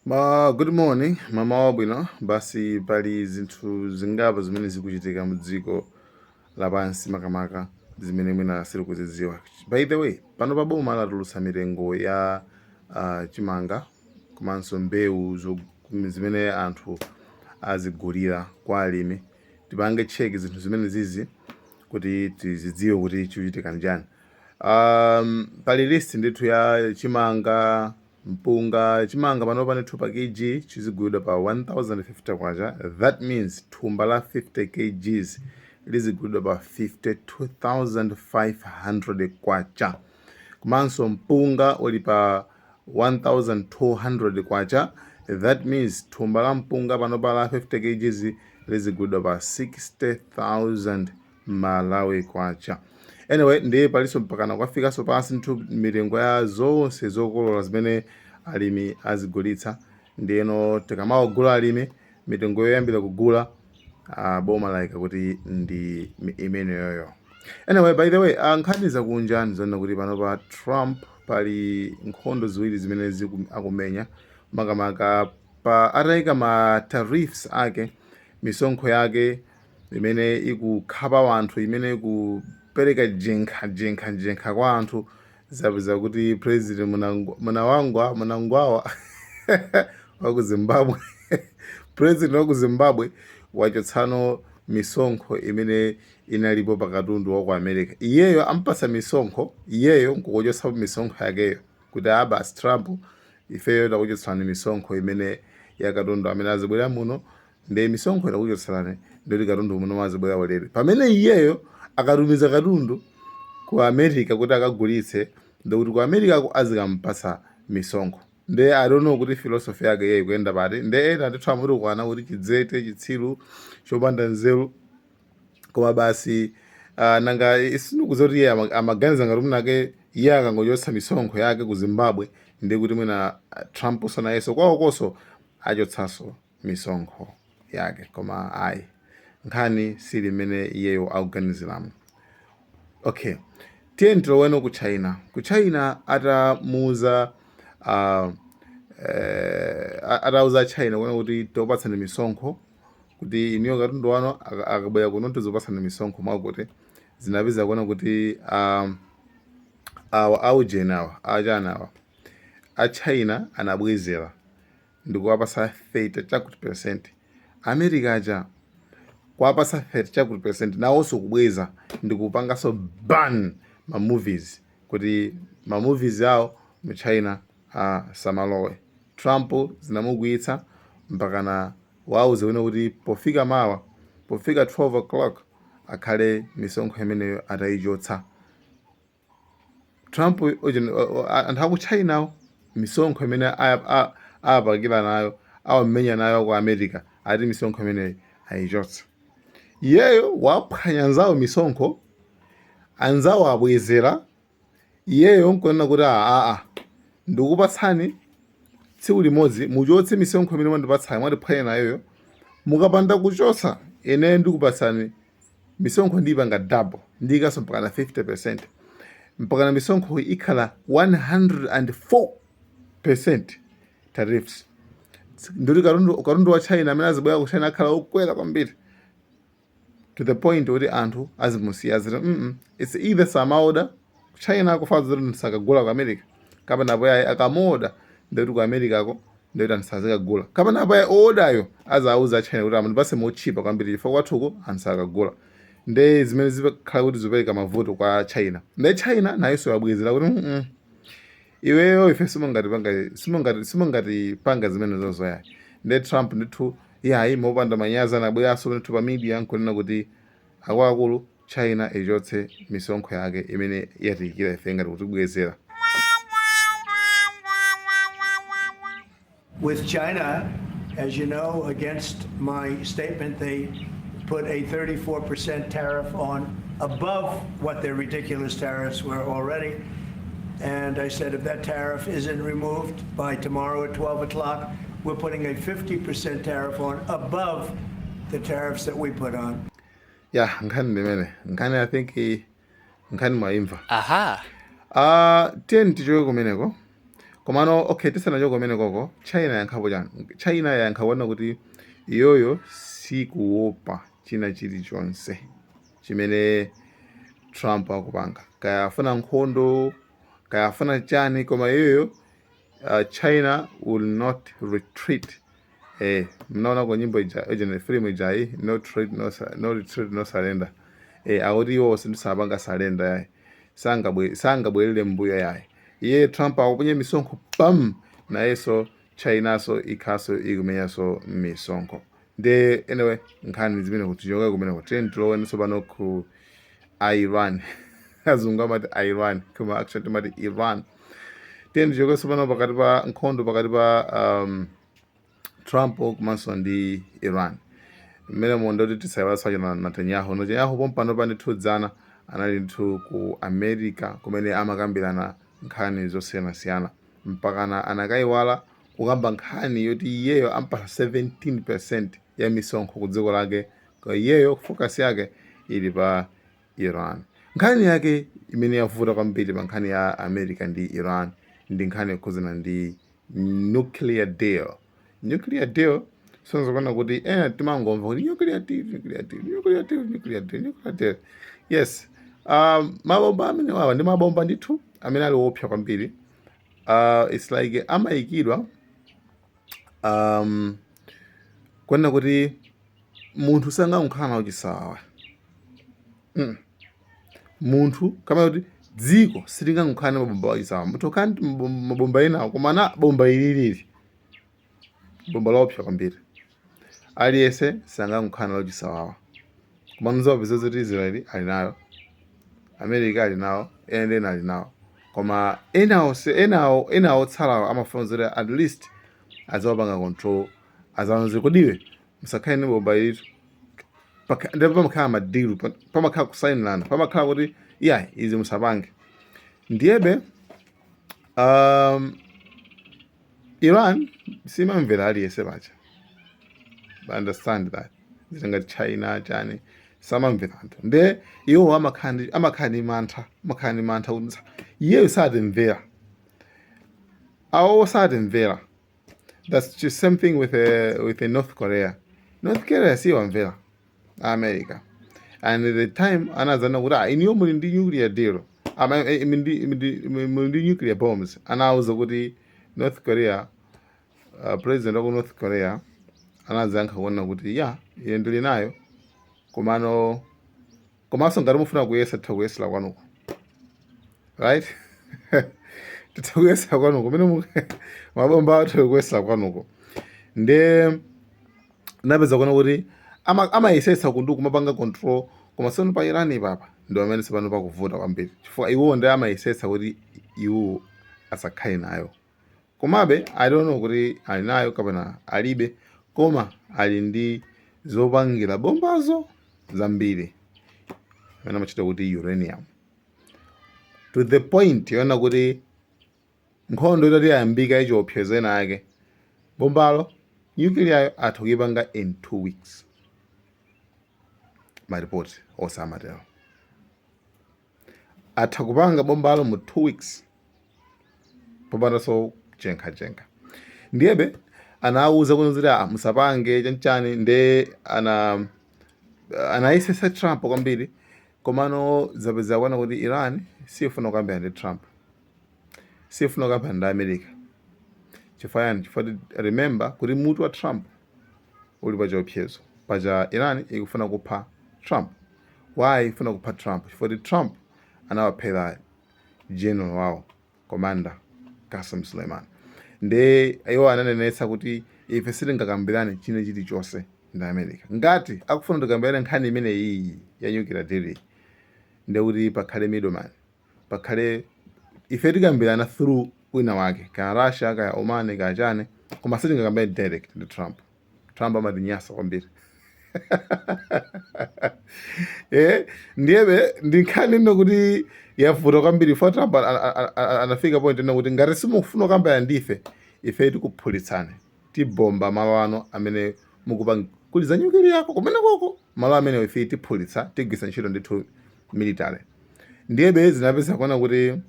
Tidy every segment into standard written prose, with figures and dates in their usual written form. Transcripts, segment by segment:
Ma good morning, mmawa wabwino. Basi pali zinthu zingapo zimene zikuchitika mu dziko lapansi makamaka zimene mwina sitikuzidziwa. By the way, pano pa boma latulutsa mitengo ya chimanga komanso mbewu zimene anthu azigulira kwa alimi. Tipange check zinthu zimene zizi kuti tizidziwe kuti chikuchitika njani. Pali list ndithu ya chimanga mpunga chimanga panopa ndithu pa kg chizigulidwa pa 1050 kwacha that means thumba la 50 kgs lizigulidwa pa 52500 kwacha komanso mpunga uli pa 1200 kwacha that means thumba la mpunga panopa la 50 kgs lizigulidwa pa 60000 Malawi kwacha. Anyway, ndiye palinso mpakana kwafikanso pansi ndithu mitengo ya zonse zokolola zimene alimi azigulitsa. Ndiyeno tikamawagula alimi mitengo yoyambira kugula boma laika kuti ndi imeneyoyo. Anyway, by the way, nkhani zakunja ndizonena kuti panopa Trump pali nkhondo ziwiri zimene akumenya makamaka pa atayika ma tariffs ake misonkho yake imene ikukhapa wanthu imene ikupereka jenkha jenkha jenkha kwa anthu zapeza kuti president Munangwa Mnangagwa wa ku Zimbabwe president wa ku Zimbabwe wachotsano misonkho imene inalipo pa katundu wa ku America iyeyo ampasa misonkho iyeyo nkukuchotsapo misonkho yakeyo kuti a basi Trump ifeyo takuchotsani misonkho imene ya katundu amene azibwera muno Nde misonkho takuchotserani ndoti katundu muno azibwera ulere. Pamene iyeyo akatumiza katundu ku America kuti akagulitse ndekuti ku America ko azikampatsa misonkho. Nde I don't know kuti philosophy yake iye ikuyenda pati. Nde ena ndithu amutukwana kuti chidzete, chitsiru, chopanda nzeru. Koma basi nanga sindikudziwa kuti iye amaganiza ngati mwinake iye akangochotsa misonkho yake ku Zimbabwe ndekuti mwina Trump so nayenso kwawokonso achotsanso misonkho yake koma ayi nkhani sili mmene iyeyo akuganiziramo okay tiyeni tiloweno ku china ku china atamuuza atauza china kuona kuti tikupatsani misonkho kuti inuyo katundu wanu akabwera kuno tizopatsani misonkho mwakuti zinapeza kuona kuti awa aujeni awa achana awa a china anabwezera ndikuwapasa 30 chakuti percent America aja kuwapasa 30 chakuti percent nawonso kubweza ndikupanganso ban ma movies kuti ma movies awo mu China asamalowe Trump zinamukwiyitsa mpakana wauza wina kuti pofika mawa pofika 12 o'clock akhale misonkho imeneyo atayichotsa Trump anthu aku China misonkho imene apakira nayo awamenya nayo ku America ati misonkho imeneyi ayichotsa iyeyo waphwanya anzawo misonkho anzawo abwezera iyeyo nkunena kuti aa ndikupatsani tsiku limodzi muchotse misonkho imene mwandipatsayo mwatiphwanya nayoyo mukapanda kuchotsa ine ndikupatsani misonkho ndiyipanga double ndiyikanso mpakana 50% mpakana misonkho ikhala 104% tariffs ndoti katundu katundu wa china amene azibwera ku china akhala okwera kwambiri to the point kuti anthu azimusiya aziti it's either samaoda ku china kufaza zoti ndisakagula ku america kapena apo yayi akamuoda ndikuti ku america ko ndikuti anthu sazikagula kapena apo yayi oodayo azauza china kuti amundipase motchipa kwambiri chifukwa kwathuko anthu sakagula nde zimene zikhala kuti zikupereka mavuto kwa china nde china nayonso yabwezera kuti iweyo ife simungatipanga simungati simungatipanga zimene zozo yayi nde trump ndithu yayi mopanda manyazi anabweranso ndithu pa media nkunena kuti akuluakulu China ichotse misonkho yake imene yatiyikira ife ngati kutibwezera. With China, as you know, against my statement, they put a 34% tariff on above what their ridiculous tariffs were already. And I said, if that tariff isn't removed by tomorrow at 12 o'clock, we're putting a 50% tariff on above the tariffs that we put on. Ya nkhani ndimene nkhani I think nkhani mwayimva. Aha. Tiyeni tichoke kumeneko. Komano okay, tisanachoke kumene koko, China yankhapo chani? China yankha kuona kuti iyoyo sikuopa china chilichonse chimene Trump akupanga, kaya afuna nkhondo, kaya afuna chani, koma iyoyo China will not retreat. Mnaona kwa nyimbo ija, ija film ijayi, no retreat, no retreat, no surrender. Akuti iwo sindisapanga surrender yayi, sangabwerere mbuyo yayi. Iye Trump akuponya misonkho pam, nayenso Chinaso ikhaso ikumenyanso misonkho. Nde anyway, nkhani zimene kuti tichoke kumene, kuti tilowenso pano ku Iran. Azungu amati Iran, koma actually timati Iran. Tiye tichokenso pano pakati pa nkhondo pakati pa Trump komanso ndi Iran. Mmene mondo kuti tisayiwalanso na Netanyahu. Netanyahu pompano pa ndithu dzana anali ndithu ku America kumene amakambirana nkhani zosiyanasiyana, mpakana anakayiwala kukamba nkhani yoti iyeyo ampasa 17% ya misonkho ku dziko lake, kwa iyeyo focus yake ili pa Iran. Nkhani yake imene yavuta kwambiri pa nkhani ya America ndi Iran ndi nkhani yokhuzana ndi nuclear deal. Nuclear deal sonzokona kuti timangomva kuti nuclear deal, nuclear deal, nuclear deal, nuclear deal, nuclear deal. Yes, mabomba amene wawa ndi mabomba ndithu amene ali wopsa kwambiri. It's like amayikidwa kuona kuti munthu sangakhala nawo chisawawa. Munthu kama kuti dziko silingangokhala ndi mabomba achisawawa. Munthu ukhala ndi mabomba enawo, koma na bomba ililili, bomba laopsa kwambiri, aliyense sangangokhala nalo chisawawa. Koma muzapeza kuti Israeli ali nayo, America ali nawo, ena ndi ena ali nawo, koma enawo enawo enawo otsalawo amafuna kuti at least azawapanga control, azawanze kodiwe musakhale ndi bomba ilitu. Ndipo pamakhala ma deal, pamakhala kusayinirana, pamakhala kuti iya, izi musapange. Ndiyebe Iran simamvera aliyense pacha. Understand that zili ngati China chani, samamvera anthu. Nde iwo amakhala ndi mantha kuti iyeyo satimvera, awo satimvera. That's just same thing with North Korea. North Korea siwamvera America, and the time anazana kuti, "Ah, iniyo muli ndi nuclear deal, muli ndi nuclear bombs," anawuza kuti North Korea, president wa ku North Korea anazayankha kuona kuti ya, iye ndili nayo, komano komanso ngati mufuna kuyesa, titha kuyesera kwanuko, right? Titha kuyesera kwanuko mene mabomba athu kuyesera kwanuko. Nde napeza kuona kuti amayesetsa kundu kumapanga control, koma tsono pa Iran papa ndi amene tsopano pakuvuta kwambiri, chifukwa iwo ndi amayesetsa kuti iwo asakhale nayo. Komabe I don't know kuti ali nayo kapena alibe, koma ali ndi zopangira bombazo zambiri amene amachita kuti uranium, to the point yona kuti nkhondo itati yayambika, ichiopsezo ena ake, bombalo, nuclear, atha kuipanga in 2 weeks. Maripoti onse amatero, atha kupanga bombalo mu 2 weeks popandanso chenkhachenkha. Ndiyebe anawuza kuti, "Ah, musapange chanchani." Nde anayesesa Trump kwambiri, komano zapeza kuona kuti Iran sifuna kukambirana ndi Trump, sifuna kukambirana ndi America. Chifukwa yani? Chifukwa remember kuti mutu wa Trump uli pa chiopsezo paja. Iran ikufuna kupha Trump. Why ifuna kupha Trump? Chifukwa kuti Trump anawaphera general wawo, commander Qasem Suleiman. Nde iwo ananenetsa kuti ife sitingakambirane chine chilichonse ndi America. Ngati akufuna tikambirane nkhani imene iyi ya nuclear deal, ndekuti pakhale middleman, pakhale ife tikambirana through wina wake, kaya Russia, kaya Oman, kaya chani, koma sitingakambirane direct ndi Trump. Trump amatinyasa kwambiri. Ndiyebe ndi nkhani ino kuti yavuta kwambiri for Trump. Anafika point ino kuti ngati simukufuna kukambirana ndife, ife tikuphulitsani, tibomba malo ano amene mukupanga kuli za nyukiliya yako kumene koko, malo amene ife tiphulitsa, tigwisa ntchito ndithu military. Ndiyebe zinapeza kuona kuti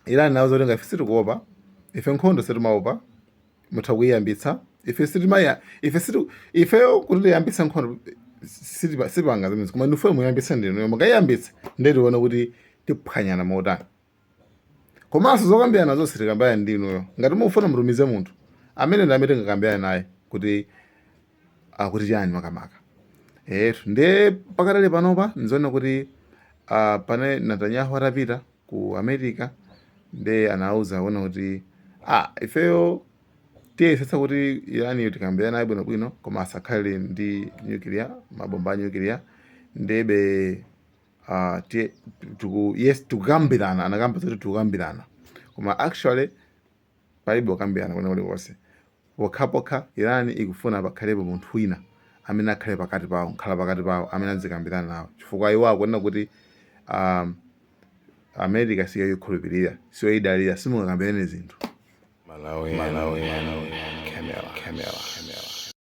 Iran nawo zoti ngati sitikuopa. Ife nkhondo sitimaopa, mutha kuyiyambitsa. Ife sitimaya, ife situ, ifeyo kuti tiyambitse nkhondo sitipanga zimenezi, koma ndife muyambitse ndinuyo. Mukayiyambitsa, ndiye tione kuti tiphwanyana motani. Komanso zokambirana zonse tikambirana ndinuyo. Ngati mufuna mutumize munthu amene ndi amene tingakambirane naye kuti akuti chani makamaka. Etu, ndiye pakatali panopa nzoona kuti pane Netanyahu atapita ku America, ndiye anauza kuona kuti ifeyo tiyesetsa kuti Iraniyo tikambirane naye bwinobwino, koma asakhale ndi nuclear, mabomba a nuclear. Ndebe yes, tikukambirana. Anakamba zoti tikukambirana, koma actually palibe kukambirana kwene kulikonse. Pokhapokha Iran ikufuna pakhalepo munthu wina amene akhale pakati pawo, nkhala pakati pawo, amene azikambirana nawo, chifukwa iwo akuona kuti America siyoyikhulupirira, siyoyidalira, simungakambirane zinthu. Malawi, Malawi, Camera, Camera, Camera.